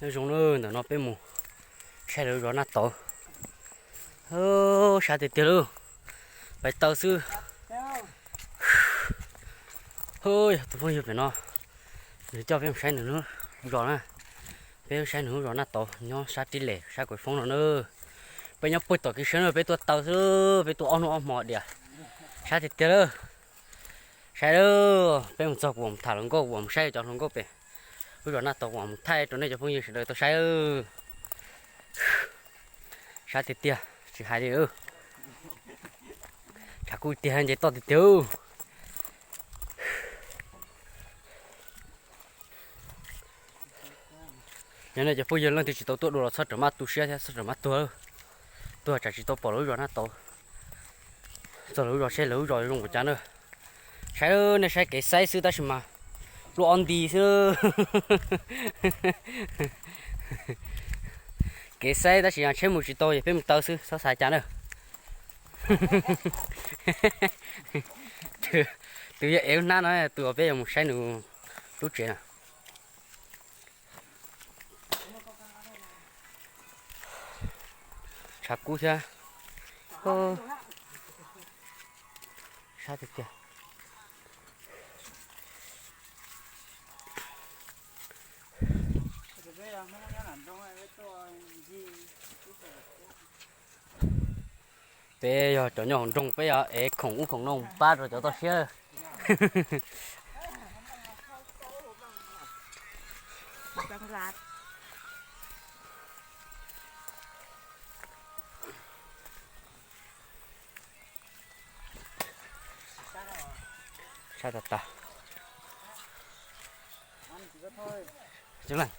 Nyob zoo na, ntawm no peb mus saib lawv zos Naj Tauv. Sab tiag tiag lauj, pais taw xwb. Yog tus phooj ywg pem no, nws coj peb mus saib nws lub zos na. Peb saib nws lub zos Naj Tauv nyob sab Rib Lem sab Kuv Foob no na. Peb nyob puag tom Kiv Siab na, peb tuaj taw xwb, peb tuaj ob hnub ob hmo diam. Sab tiag tiag lauj. Saib lauj, peb mus txog kuv mam tham hluas nkauj, kuv mam saib cov hluas nkauj pem lub zos Naj Tauv, kuv mam thaij rau nej cov phooj ywg sawv daws tau saib. Sab tiag tiag tsis hais li. Tshav kub tiag, nce toj tiag tiag. Yog nej cov phooj ywg leej twg tsis tau tuaj dua los txhob rawm maj tu siab thiab txhob rawm maj tuag. Tuag tsam tsis tau pom lawv lub zos Naj Tauv. Txog lawv lub zos seb lawv lub zos zoo npaum cas na. Saib, nej saib kev xaib xwb tab sis mas luaj ob nti xwb. Kev xaib tab sis yog tsheb mus tsis tau es peb mus taw xwb, txhob xav cas na. Tus yog ev lub hnab no, tus uas peb yuav mus saib nws lub tsev na. Tshav kub thiab. Sab tiag tiag. Peb yog cov nyob hauv nroog, peb yog ev khoom ub khoom no pab rau cov toj siab. Sab tas tas. Cov leej,